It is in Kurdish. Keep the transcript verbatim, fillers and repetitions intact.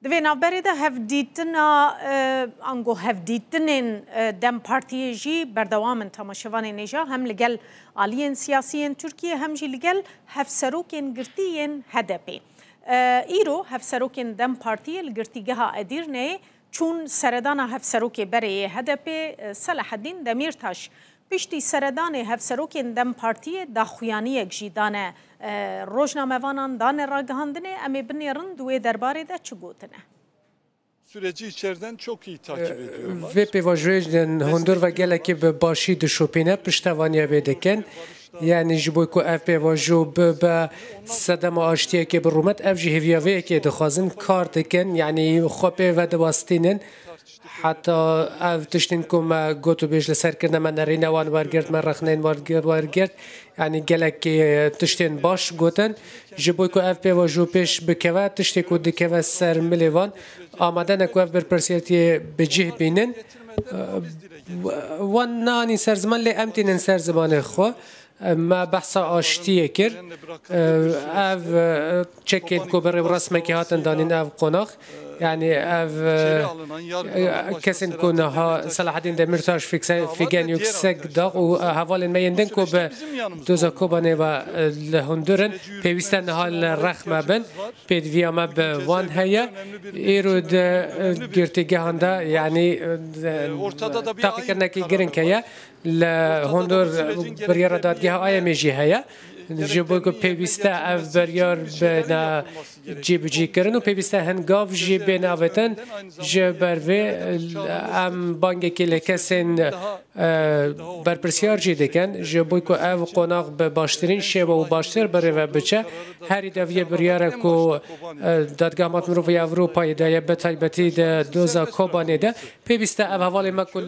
Di vê navberê de hevdîtina, e, ango hevdîtinên, e, DEM Partiyê jî berdewam in. Temaşevanên hêja hem li gel aliyên siyasî yên Tirkiyê hem jî li gel hevserokên girtî yên H D P. E, îro hevserokên DEM Partiyê li girtîgeha Edîrneyê çûn seredana hevserokê berê yê H D P, e, Selaheddîn Demîrtaş. Piştî seredanê hevserokên DEM Partiyê daxuyaniyek jî dane, e, rojnamevanan, dane ragihandinê. Em ê binêrin di wê derbarê de çi gotine. Süreci içeriden çok iyi takip ediyorlar. Vê pêvajoyê ji hundir ve gelekî bi başî dişopîne, piştevaniya vê dikin. Yani ji bo ku ev pêvajo bibe sedema aştiyekê bi rûmet, ev jî hêviya vê yekê dixwazin, kar dikin, yani xwe pê ve diwestînin. Heta ev tiştên ku me got û bêj li ser kirine, me nerîne wan wergirt, me rexneyên wan wergirt, yani gelek, e, tiştên baş gotin. Ji bo ku ev pêvajo pêş bikeve, tiştê ku dikeve ser milê van, amade ne ku ev berpirsiyatiyê bi cih bînin. E, wan neanîn ser ziman, lê em tînin ser zimanê xwe. Me behsa aştiyê kir. Ev çekên ku bi rêwresmekê hatin danîn ev qonax. Yani ev kesên ku niha Selahaddîn Demîrtaş, Fîgen Yüksek Dağ û hevalên me yên din ku bi doza Kobanê ve li hundir in, pêwîste niha li rex me bin. Pêdiviya me bi wan heye. Îro di girtîgehan de, yani, taqîkirinekî giring heye. Li hundir biryara dadgeha A Y M'ê jî heye. Ji bo ku pêwîste ev biryar bêne cîbicîkirin û pêwîste hin gav jî bêne avêtin, ji ber vê em bangekî li kesên, e, berpirsiyar jî dikin, ji bo ku ev qonax bi baştirîn şêwe û baştir bi rê ve biçe. Herî deviyê biryar e ku, e, Dadgeha Mafê Mirovan ya Ewropayê daye, bi taybetî di doza Kobanê de. Pêwîste ev hevalê me ku li